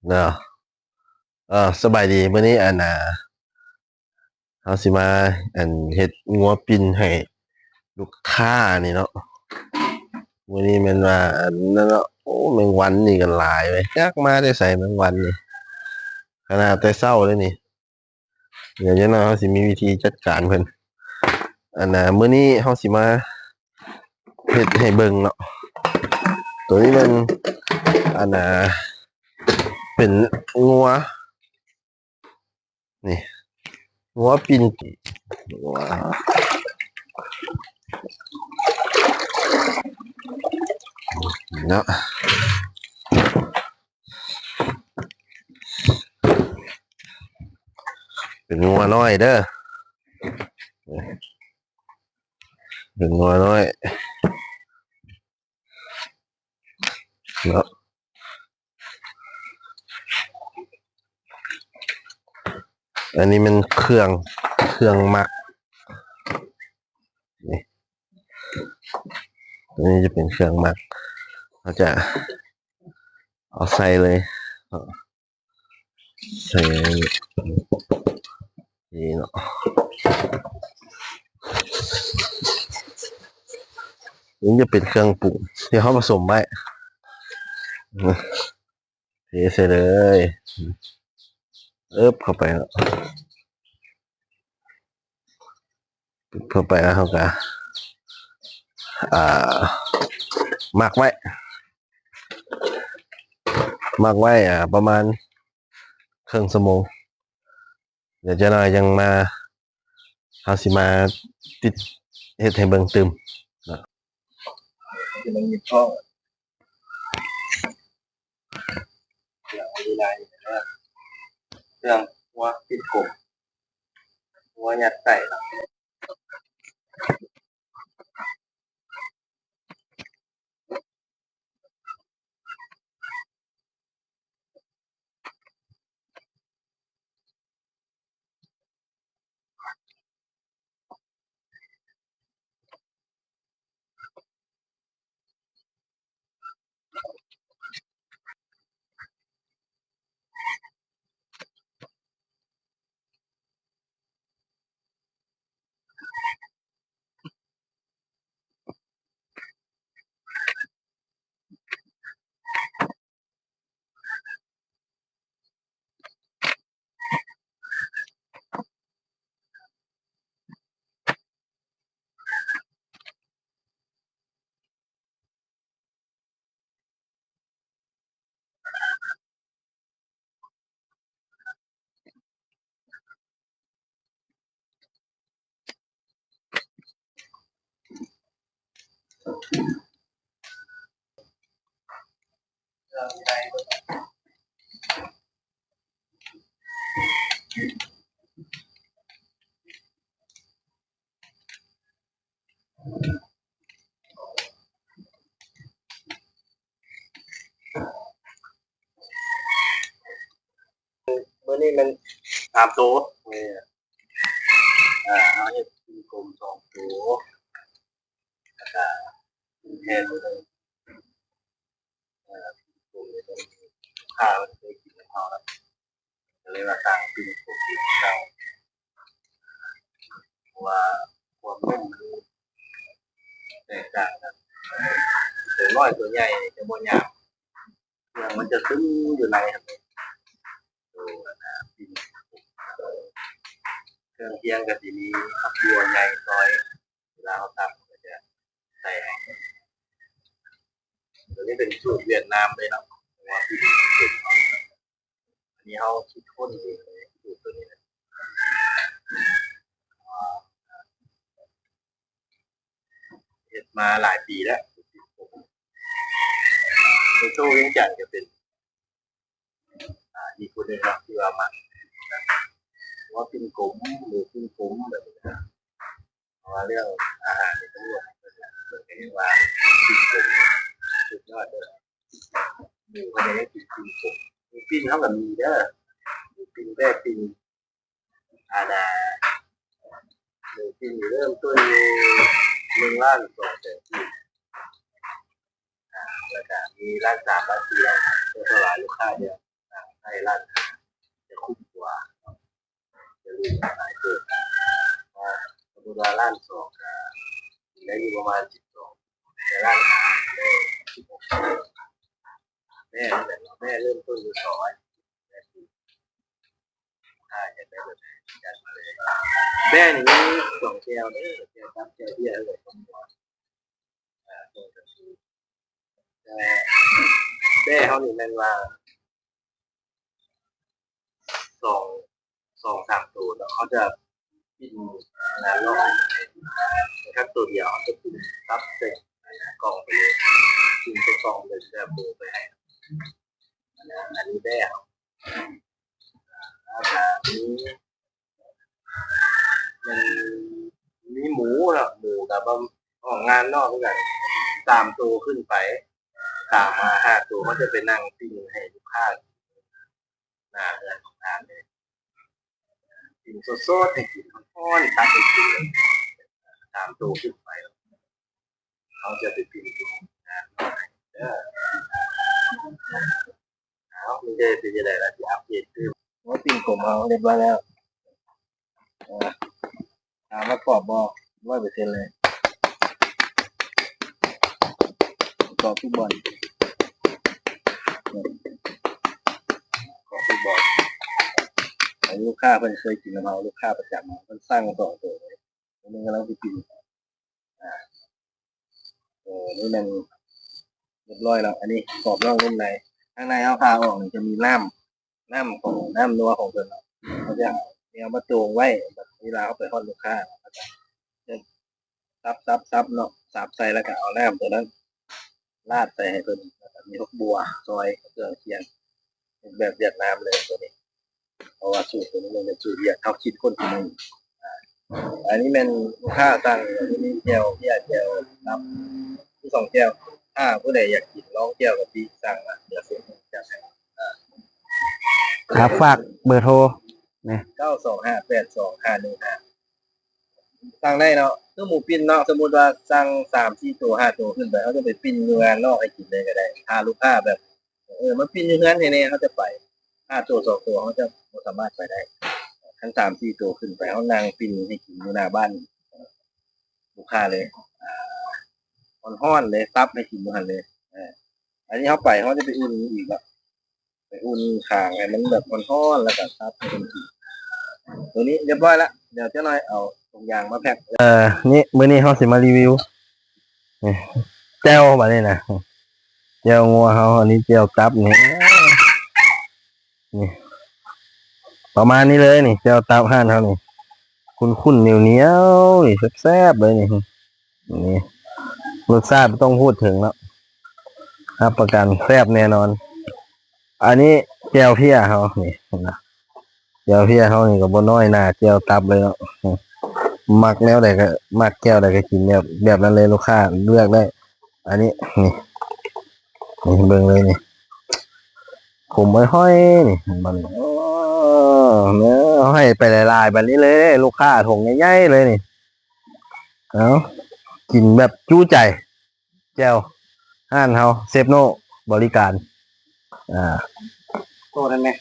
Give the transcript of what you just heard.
ເນາະ ເອີ ສະບາຍດີ. ມື້ນີ້ ອັນນ່າ ເຮົາຊິມາ ອັນ ເຮັດງົວປິ່ນໃຫ້ລູກຄ້ານີ້ເນາະ. ມື້ນີ້ແມ່ນວ່າ ອັນນັ້ນເນາະ ໂອ້ ແມງວັນນີ້ກໍຫຼາຍເວີຍ ຈັກມາແຕ່ໃສແມງວັນນີ້ ຂະໜາດແຕ່ເຊົ້າເດ້ນີ້. ດຽວຈັກໜ່ອຍເຮົາຊິມີວິທີຈັດການເພິ່ນ. ອັນນ່າ ມື້ນີ້ເຮົາຊິມາເຮັດໃຫ້ເບິ່ງເນາະ. ໂຕນີ້ແມ່ນ ອັນນ່າ ເປັນງົວ ນີ້ ງົວປິ່ນ ເນາະ. ເປັນງົວນ້ອຍເດີ ເປັນງົວນ້ອຍເນາະ. ອັນນີ້ແມ່ນເຄື່ອງ ເຄື່ອງໝັກ ນີ້ ອັນນີ້ຈະເປັນເຄື່ອງໝັກ ເຮົາຈະເອົາໃສ່ເລີຍ ໃສ່ນີ້ເນາະ. ນີ້ຈະເປັນເຄື່ອງປຸງທີ່ເຮົາປະສົມໄວ້ ເທໃສ່ເລີຍ ເອີບ ເຂົ້າໄປເນາະ. ປຶບເຂົ້າໄປແລ້ວເຮົາກະ ອ່າ ໝັກໄວ້ ໝັກໄວ້ ອ່າ ປະມານເຄິ່ງຊົ່ວໂມງ. ດຽວຈັກໜ່ອຍຍັງມາ ເຮົາຊິມາຕິດເຮັດໃຫ້ເບິ່ງຕື່ມເນາະ. ເຄື່ອງຫົວປິດກົບ ຫົວຍັດໃສ່. ມື້ນີ້ແມ່ນສາມໂຕ ເອີ ເຮົາເຮັດປີ້ນກົມສອງໂຕ ແລ້ວກະປີ້ນແຜ່ນໂຕໜຶ່ງ ເອີ ປີ້ນກົມນີ້ເປັນລູກຄ້າເພິ່ນເຄີຍກິນນຳເຮົາແລ້ວ ກໍເລີຍວ່າສ້າງປີ້ນກົມອີກຄືເກົ່າ ເພາະວ່າຄວາມນຸ້ມມັນແຕກຕ່າງກັນ ໂຕນ້ອຍໂຕໃຫຍ່ຈະບໍ່ຍາວ ເຄື່ອງມັນຈະຊຶມຢູ່ໃນຫັ້ນເດ ໂຕອັນນ່າ ປີ້ນ ເຄື່ອງຄຽງກໍຊິມີຝັກບົ່ວໃຫຍ່ຊອຍ ເວລາເຮົາຕຳກໍຈະໃສ່ໃຫ້ ໂຕນີ້ເປັນສູດຫວຽດນາມເລີຍເນາະ ເພາະວ່າປີ້ນເປັນ ອັນນີ້ເຮົາຄິດຄົ້ນເອງເລີຍ ສູດໂຕນີ້ນະ ເຮັດມາຫຼາຍປີແລ້ວ ໂຕວຽງຈັນກໍເປັນ ອ່າ ອີກຜູ້ໜຶ່ງເນາະ ທີ່ວ່າມັກ ຫົວປີ້ນກົມ ໝູປີ້ນກົມ ແບບນີ້ນະ ເພາະວ່າເລື່ອງອາຫານນີ້ ຕຳຫຼວດເພິ່ນ ເພິ່ນກໍເຮັດວ່າປີ້ນກົມສຸດຍອດເດີ້ ໝູເພິ່ນກໍຍັງກິນປີ້ນກົມ ໝູປີ້ນເຮົາກໍມີເດີ້ ໝູປີ້ນແບ້ປີ້ນ ອັນນ່າ ໝູປີ້ນນີ້ເລີ່ມຕົ້ນຢູ່ໜຶ່ງລ້ານສອງແສນກີບ ອ່າ ແລ້ວກະມີລ້ານສາມ ລ້ານສີ່ ລ້ານຫ້າ ເພາະວ່າລູກຄ້າເດີນທາງ ລ້ານຫ້າ ຈະຄຸ້ມກວ່າ ຈະຫຼຸດຫຼາຍເຕີບ. ວ່າສົມມຸດວ່າລ້ານສອງ ກະໄດ້ຢູ່ປະມານສິບສອງ ແຕ່ລ້ານຫ້າ ໄດ້ສິບຫົກ ແບ້ແມ່ນແຫຼະເນາະ ແບ້ເລີ່ມຕົ້ນຢູ່ສອງຮ້ອຍ ແບ້ ອ່າ ຢາກໄດ້ແບບໃດ ຈັດມາເລີຍ. ແບ້ນີ້ມີສອງແຈ່ວເດີ ແຈ່ວຕັບ ແຈ່ວເພຍ ແລ້ວກໍຕົ້ມຫົວ ອ່າ ເຊິ່ງກໍຄື ແຕ່ແບ້ເຮົານີ້ແມ່ນວ່າ ສອງ ສອງສາມໂຕເນາະ ເຮົາຈະປິ່ນງານລອກ ແຕ່ຄັນໂຕດຽວເຮົາຈະປິ່ນຕັບໃສ່ກ່ອງໄປເລີຍ ປິ່ນໃສ່ກ່ອງເລີຍ ແລ້ວໂບໄປໃຫ້. ອັນນີ້ແບ້ເຮົາ ແລ້ວກະມີ ມັນມີໝູເນາະ ໝູກະປະມານ ອອກງານນອກຄືກັນ ສາມໂຕຂຶ້ນໄປ ສາມຫາຫ້າໂຕ ເຮົາຈະໄປນັ່ງປີ້ງໃຫ້ລູກຄ້າໜ້າເຮືອນຂອງທ່ານເລີຍ ປີ້ງສົດໆໃຫ້ກິນ ຮ້ອນໆ ຕັກໃຫ້ກິນ ສາມໂຕຂຶ້ນໄປ ເຮົາຈະໄປປີ້ງຢູ່ງານເດີ. ເອົາ ມີແຕ່ເປັນຈັ່ງໃດລະ ຊິອັບເດດຄື ໂອ້ ປີ້ງກົມເຮົາຮຽບຮ້ອຍແລ້ວ ເອີ ຖາມວ່າກອບບໍ່? ຮ້ອຍເປີເຊັນເລີຍ ກອບທຸກບ່ອນ ກອບທຸກບ່ອນ. ອັນນີ້ລູກຄ້າເພິ່ນເຄີຍກິນນຳເຮົາ ລູກຄ້າປະຈຳ ເພິ່ນສັ່ງສອງໂຕເລີຍ ໂຕໜຶ່ງກຳລັງຊິປີ້ງ ອ່າ ເອີ ນີ້ແມ່ນຮຽບຮ້ອຍແລ້ວ ອັນນີ້ກອບນອກນຸ່ມໃນ. ທາງໃນເຮົາຜ່າອອກນີ້ຈະມີນ້ຳ ນ້ຳຂອງ ນ້ຳນົວຂອງເພິ່ນເນາະ ເຮົາຈະແນວມາໂຈງໄວ້ ແບບເວລາເຮົາໄປຮອດລູກຄ້າ ເຮົາຈະສັບໆໆເນາະ ສັບໃສ່ ແລ້ວກໍເອົານ້ຳໂຕນັ້ນລາດໃສ່ໃຫ້ເພິ່ນ ແລ້ວກໍມີຜັກບົ່ວຊອຍ ເຄື່ອງຄຽງ ເຮັດແບບຫວຽດນາມເລີຍໂຕນີ້. ເພາະວ່າສູດໂຕນີ້ແມ່ນສູດຫວຽດ ເຮົາຄິດຄົ້ນຂຶ້ນມາເອງ. ອ່າ ອັນນີ້ແມ່ນລູກຄ້າສັ່ງ ອັນນີ້ມີແຈ່ວເພຍ ແຈ່ວຕັບ ມີສອງແຈ່ວ. ຖ້າຜູ້ໃດຢາກກິນລອງແຈ່ວກະປິ ສັ່ງມາ ດຽວເຊັນຈັດໃຫ້. ອ່າ ອ່າ ຝາກເບີໂທແໜ່ ເກົ້າສອງຫ້າແປດສອງຫ້າໜຶ່ງຫ້າ ສັ່ງໄດ້ເນາະ. ຄືໝູປີ້ນເນາະ ສົມມຸດວ່າສັ່ງສາມສີ່ໂຕ ຫ້າໂຕຂຶ້ນໄປ ເຮົາຈະໄປປີ້ນຢູ່ງານນອກໃຫ້ກິນເລີຍກະໄດ້ ຖ້າລູກຄ້າແບບ ເອີ ມາປີ້ນຢູ່ເຮືອນໃຫ້ແດ່ ເຮົາຈະໄປ. ຫ້າໂຕ ສອງໂຕ ເຮົາຈະບໍ່ສາມາດໄປໄດ້. ຄັນສາມສີ່ໂຕຂຶ້ນໄປ ເຮົານັ່ງປີ້ນໃຫ້ກິນຢູ່ໜ້າບ້ານລູກຄ້າເລີຍ ອ່າ ຮ້ອນໆເລີຍ ຕັບໃຫ້ກິນຢູ່ຫັ້ນເລີຍ. ເອີ ອັນນີ້ເຮົາໄປ ເຮົາຈະໄປອຸ່ນອີກເນາະ ໄປອຸ່ນຂ້າງໃຫ້ມັນແບບຮ້ອນໆ ແລ້ວກໍຕັບໃຫ້ເພິ່ນກິນ. ໂຕນີ້ຮຽບຮ້ອຍລະ ດຽວຈັກໜ້ອຍເອົາຖົງຢາງມາແພັກ. ເອີ ນີ້ ມື້ນີ້ເຮົາຊິມາຣີວິວ ນີ້ ແຈ່ວບາດນີ້ນະ ແຈ່ວງົວເຮົາ ອັນນີ້ແຈ່ວຕັບນີ້ ນີ້ ປະມານນີ້ເລີຍນີ້ ແຈ່ວຕັບຮ້ານເຮົານີ້ ຂຸ້ນໆ ໜຽວໆ ນີ້ ແຊບໆເລີຍນີ້. ນີ້ ລົດຊາດບໍ່ຕ້ອງພູດເຖິງເນາະ ຮັບປະກັນແຊບແນ່ນອນ. ອັນນີ້ແຈ່ວເພຍເຮົານີ້ ເຫັນບໍ່ ແຈ່ວເພຍເຮົານີ້ກໍບໍ່ນ້ອຍໜ້າແຈ່ວຕັບເລີຍເນາະ. ມັກແນວໃດກໍ ມັກແຈ່ວໃດກໍກິນແບບ ແບບນັ້ນເລີຍ ລູກຄ້າເລືອກໄດ້. ອັນນີ້ ນີ້ ນີ້ເບິ່ງເລີຍນີ້ ຂົມຫ້ອຍໆ ນີ້ ເຫັນບໍ່ນີ້. ໂອ້ ເອົາໃຫ້ໄປຫຼາຍໆ ບາດນີ້ເລີຍ ລູກຄ້າຖົງໃຫຍ່ໆເລີຍນີ້. ເອົາ ກິນແບບຈຸໃຈ ແຈ່ວ ຮ້ານເຮົາ ເຊຟໂນ ບໍລິການ. ອ່າ ໂຕນັ້ນແມ່